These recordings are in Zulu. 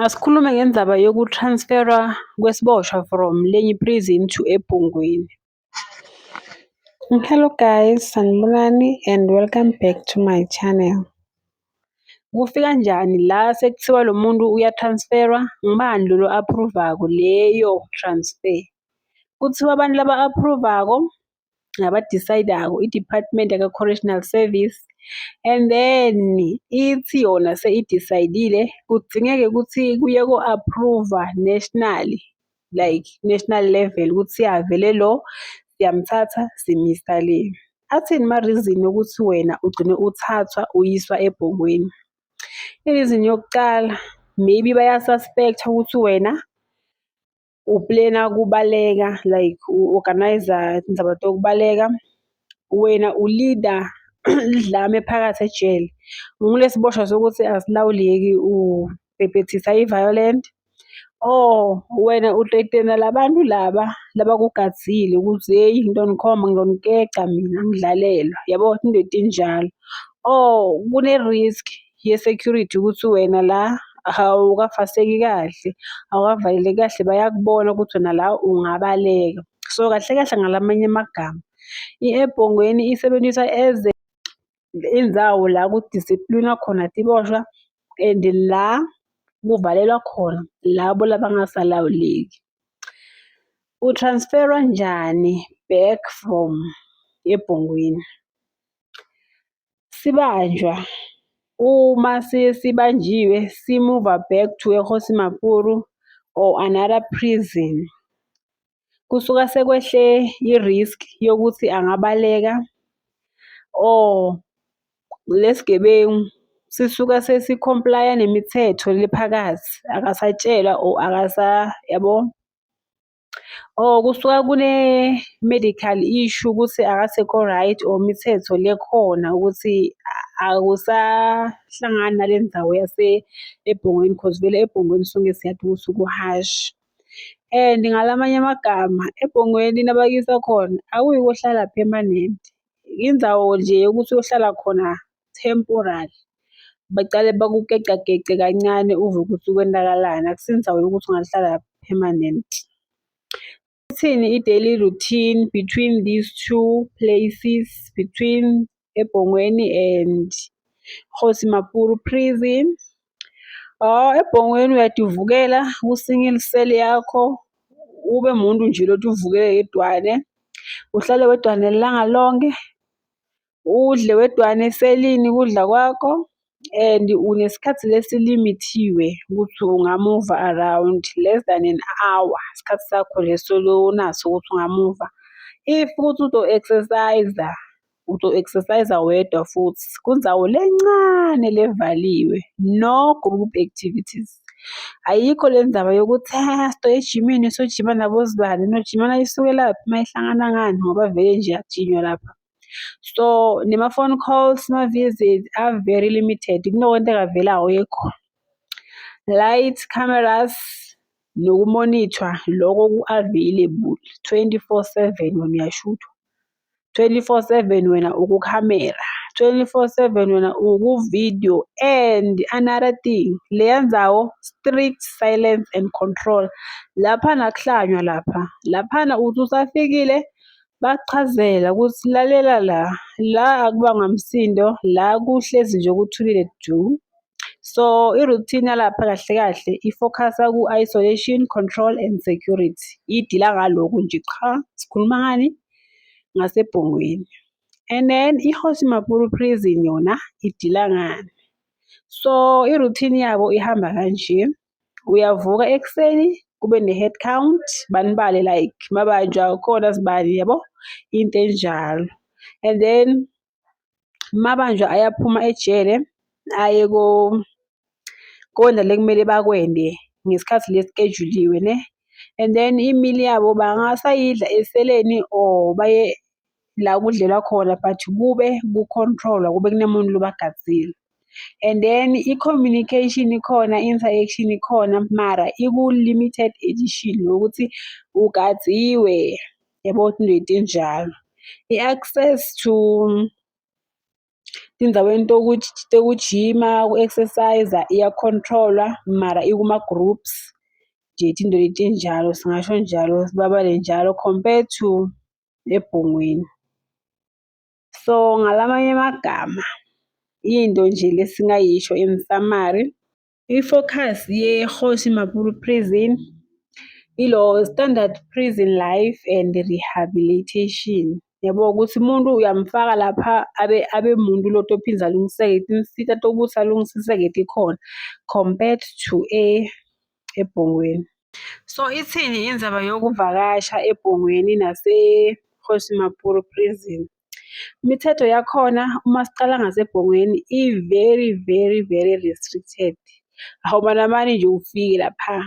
Asikhulume ngendzaba yoku-transfer-wa kwesiboshwa from lenye i-prison to eBhongweni. Hello guys, sanibonani and welcome back to my channel. Kufika kanjani la sekuthiwa lo muntu uya-transfer-wa? Ngubani lo lo-approve-ako leyo transfer? Kuthiwa abantu laba-approve-ako naba-decide-ako i-Department yaka-Correctional Service and then ithi yona seyi-decide-ile kudingeke ukuthi kuye ko-approve-wa nationally, like national level ukuthi ya vele lo siyamthatha simyisa le. Athini ma-reason okuthi wena ugcine uthathwa uyiswa eBhongweni? I-reason yokucala, maybe baya-suspect-a ukuthi wena u-plan-a kubaleka like u-organise-a tindzaba tokubaleka. Wena u-lead-a udlame phakathi ejele. Ungulesiboshwa sokuthi asilawuleki ubhebhethisa i-violent or wena u-threaten-a la bantu laba labakugadzile ukuthi hheyi ngitonikhomba ngitonikeca mina angidlalelwa, yabo into ey'njalo. Or kune-risk ye-security ukuthi wena la awukafaseki kahle, awukavaleleki kahle bayakubona ukuthi wena la ungabaleka. So kahle kahle ngalamanye amagama, i-eBhongweni isebenziswa as indzawo la ku-discipline-wa khona tiboshwa and la kuvalelwa khona labo labangasalawuleki. U-transfer-wa njani back from eBhongweni? Sibanjwa uma sibanjiwe si-move-a back to eKgosi Mampuru or another prison. Kusuka sekwehle i-risk yokuthi angabaleka or lesi gebengu sisuka sesi-comply-a nemithetho le phakathi, akasatshelwa or yabo. Or kusuka kune-medical issue ukuthi akasekho right or imithetho le ekhona ukuthi akusahlangani nale ndzawo yase eBhongweni cause vele eBhongweni sonke siyazi ukuthi ku-harsh. And ngalamanye amagama eBhongweni nabakuyisa khona akuyi kohlala permanent, indzawo nje yokuthi uyohlala khona temporary. Bacale bakukecakece kancane uve ukuthi kwenzakalani, akusiyo indzawo yokuthi ungahlala permanent. Ithini i-daily routine between these two places, between eBhongweni and Kgosi Mampuru Prison? Oh, eBhongweni uyadivukela ku-single cell yakho, ube muntu nje lothi uvuke yedwane, uhlale wedwane ilanga lonke, udle wedwane eselini ukudla kwakho and unesikhathi lesi-limit-iwe ukuthi unga-move-a around less than an hour, isikhathi sakho leso onaso ukuthi unga-move-a. If ukuthi uzo-exercise-a, uzo-exercise-a wedwa futhi kundzawo lencane levaliwe, no group activities. Ayikho le ndzaba yokuthi ha sizoya ejimini siyojima nabozibani, nojima nayisukelaphi mayihlangana ngani ngoba vele nje akujinywa lapha. So nema-phone calls, ma-visit are very limited, kunokwenteka vele awekho. Light cameras nokumonithwa loko ku-available 24/7 wena uyashuthwa, 24/7 wena ukukhamera, 24/7 wena uku-video and another thing, leya ndzawo strict silence and control. Laphana akuhlanywa lapha, laphana uthi usafikile bakuchazela ukuthi lalela la, la akubangwa msindo, la kuhlezi nje kuthulile du. So i-routine yalapha kahle kahle i-focus-a ku-isolation, control and security. I-deal-a ngalokhu nje cha, sikhuluma ngani? NgaseBhongweni. And then i-Kgosi Mampuru Prison yona i-deal-a ngani? So i-routine yabo ihamba kanje, uyavuka ekuseni kube ne-head count, banibale like mabanjwa khona sibani yabo, into enjalo. And then mabanjwa ayaphuma ejele aye konda le kumele bakwende ngesikhathi lesi schedule-iwe ne. And then i-meal yabo bangasayidla eseleni or baye la kudlelwa khona but kube ku-control-wa kube kunemuntu lobagadzile. And then i-communication ikhona, i-interaction ikhona mara iku-limited edition yokuthi ugadziwe yabo into ey'njalo. I-access to Tindzaweni tekujima, ku-exercise-a iya-control-wa mara ikuma-groups. Nje tintfo letinjalo singasho njalo sibabale njalo compared to eBhongweni. So ngalamanye emagama, into nje lesingayisho in summary, i-focus ye-Kgosi Mampuru Prison, ilo standard prison life and rehabilitation. Yabo ukuthi umuntu uyamfaka lapha abe abe muntu lo otophindze alungiseke, tinsita tokuthi alungisiseke tikhona compared to eBhongweni. So ithini indzaba yokuvakasha eBhongweni nase-Kgosi Mampuru Prison? Imithetho yakhona uma sicala ngaseBhongweni i-very very very restricted. Awumanamane nje ufike lapha.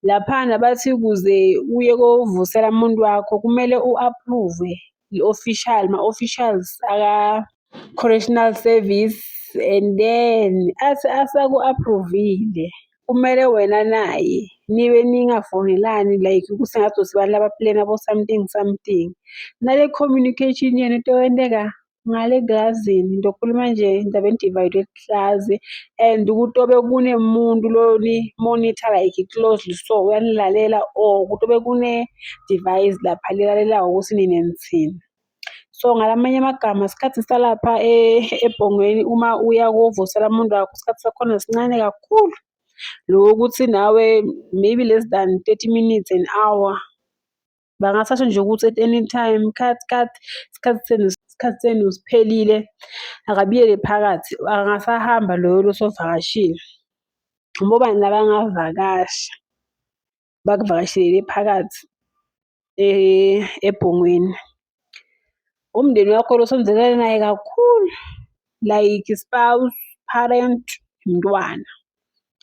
Laphana bathi ukuze uye kovusela umuntu wakho kumele u-approve-we i-official, ma-officials aka-Correctional Service and then athi asaku-approve-ile, kumele wena naye nibe ningafonelani like kusengathi osibani laba-plan-a abo-something something. Nale communication yenu itokwenteka ngale egazini ngizokhuluma nje indaba divided class and kutobe kunemuntu loni-monitor like closely so uyanilalela or kutobe kune-device lapha lelalelako ukuthi nina nithini. So ngalamanye amagama isikhathi salapha eBhongweni uma uya kovusela umuntu wakho isikhathi sakhona sincane kakhulu. Lokuthi nawe maybe less than 30 minutes an hour. Bangasasho nje ukuthi at any time cut cut, isikhathi senu isikhathi senu siphelile, akabuyele phakathi, angasahamba loyo lo osovakashile. Bobani labangavakasha bakuvakashelele phakathi eBhongweni? Umndeni wakho lo osondelene naye kakhulu like spouse, parent, umntwana.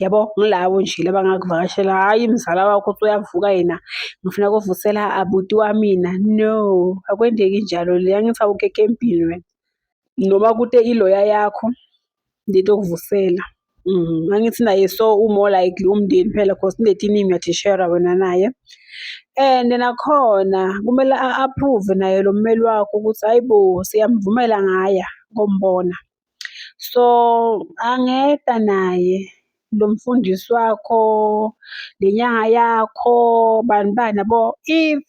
Yabo, ngilabo nje labangakuvakashela, hhayi mzala wakho uthi uyavuka yena ngifuna ukuvusela abuti wamina. No, akwenzeki njalo le, angithi awukho ekhempini wena. Noma kute iloya yakho letokuvusela. Angithi naye so u-more likely umndeni phela cause kunetinini uyatishera wena naye. And nakhona kumele a-approve naye lo mmeli wakho ukuthi hhayi bo siyamvumela angaya kombona. So angeda naye lo mfundisi wakho, le nyanga yakho, bani bani yabo, if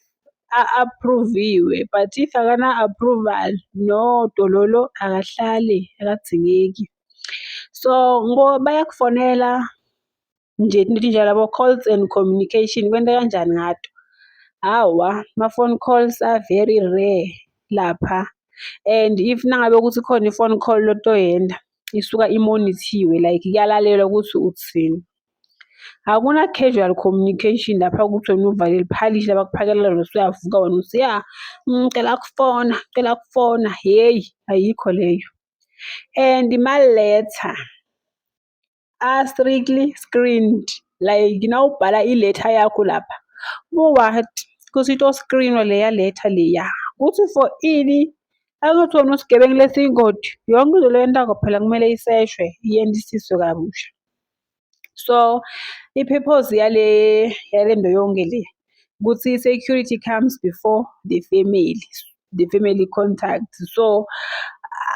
a-approve-iwe but if akana-approval, no dololo akahlali akadzingeki. So bayakufonela nje into etinjalo yabo calls and communication kwenteka kanjani ngato? Hawa, ama-phone calls are very rare lapha and if nangabe kuthi khona i-phone call lotoyenta isuka imonithiwe like kuyalalelwa ukuthi uthini. Akuna-casual communication lapha ukuthi wena uvalele iphalishi abakuphakela lona usuyavuka wena uthi ya ngicela kufona, ngicela kufona, hheyi ayikho leyo. And ma-letter are strictly screened like nawubhala i-letter yakho lapha, ku-what kuthi ito-screen-wa leya letter leya. Kuthi for ini, angithi wena usigebengu lesiyingoti, yonke into le oyenzako phela kumele iseshwe iyenzisiswe kabusha. So i-purpose yale yale nto yonke le ukuthi i-security comes before the family contact. So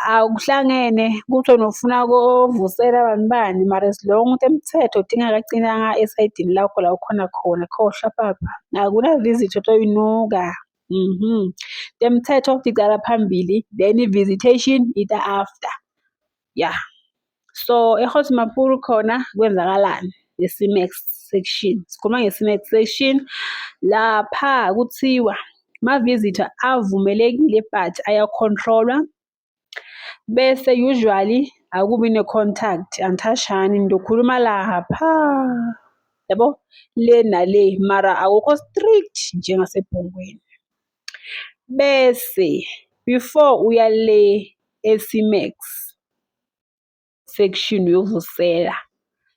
akuhlangene kuthi wena ufuna kovusela bani bani mara as long temthetho tingakacinanga esayidini lakho la ukhona khona khohlwa papa, akuna-visit otoyinuka. Temthetho ticala phambili then i-visitation ita after, ya. So eKgosi Mampuru khona kwenzakalani e-C-Max section, sikhuluma nge-C-Max section. Lapha kuthiwa ma-visitor avumelekile but aya-control-wa. Bese usually akubi ne-contact, anithashani nizokhuluma lapha, yabo, le nale mara akukho strict njengaseBhongweni. Bese before uya le e-C-Max section uyovusela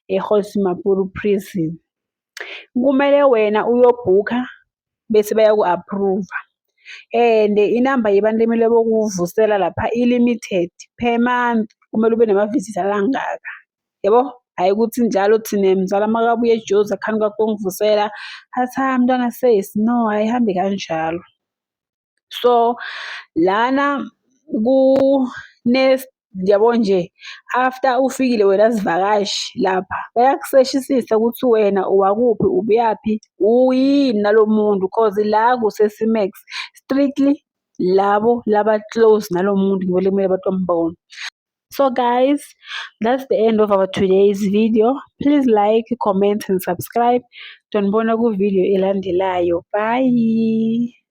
eKgosi Mampuru Prison, kumele wena uyobhukha bese bayaku-approve-a. And inamba yebantu ekumele bokuvusela lapha i-limited per month, kumele ube nama-visitor langaka, yabo? Hhayi ukuthi njalo thina mzala makabuya eJozi akhanuka ukungivusela, athi ha mntwana sesi, no ayihambi kanjalo. So lana Yabo nje, after ufikile wena sivakashi lapha, bayakuseshisisa ukuthi wena owakuphi, ubuyaphi, uyini nalo muntu cause la kuse-C-Max, strictly labo laba-close nalo muntu ngibo ekumele batombona. So guys, that's the end of our today's video. Please like, comment and subscribe. Tonibona ku-video elandelayo. Bye.